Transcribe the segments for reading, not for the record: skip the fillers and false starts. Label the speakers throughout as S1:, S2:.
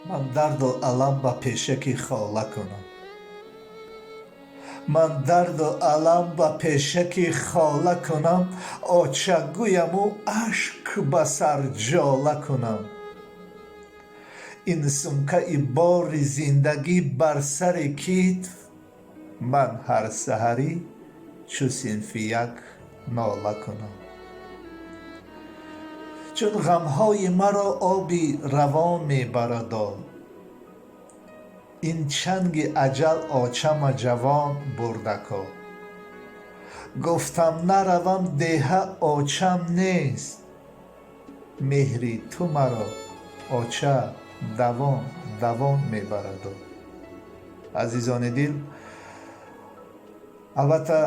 S1: Ман дарду алам ба пешаки хола кунам, ман дарду алам ба пешаки хола кунам, оча гӯяму ашк ба сар ҷола кунам. Ин сумкаи бори зиндагӣ бар сари китф, ман ҳар саҳарӣ чу синфи як нола кунам. Чун ғамҳои маро оби равон мебарадо, ин чанги аҷал очама ҷавон бурдако. Гуфтам, наравам деҳа, очам нест, меҳри ту маро, оча, давон давон мебарадо. Азизони дил, албатта,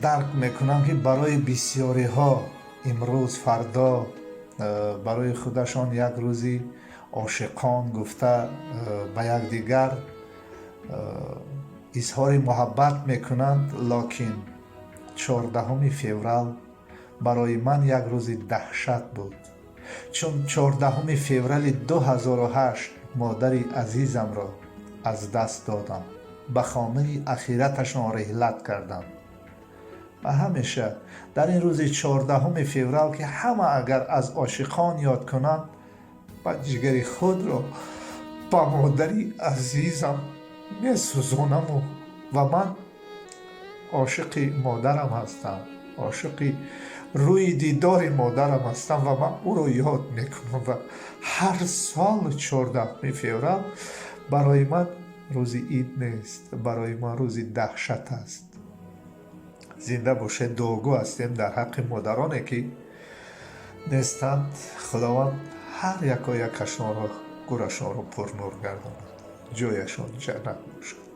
S1: дарк мекунам, ки барои бисёриҳо имрӯз, фардо барои худашон як рӯзи ошиқон гуфта ба якдигар изҳори муҳаббат мекунанд, локин 14-уми феврал барои ман як рӯзи даҳшат буд, чун 14-уми феврали 2008 модари азизамро аз даст додам, ба хонаи ахираташон реҳлат кардам. Ва ҳамеша дар ин рӯзи 14-уми феврал, ки ҳама агар аз ошиқон ёд кунанд, ба ҷигари худро ба модари азизам месӯзонаму ва ман ошиқи модарам ҳастам, ошиқи рӯи дидори модарам ҳастам ва ман ӯро ёд мекунам. Ва ҳар сол 14-уми феврал барои ман рӯзи ид нест, барои ман рӯзи даҳшат аст. Зинда бошед, дуогӯ ҳастем дар ҳаққи модароне, ки нестанд. Худованд ҳар яко якашонро гӯрашонро пурнур гардонад, ҷояшон ҷаннат бошад.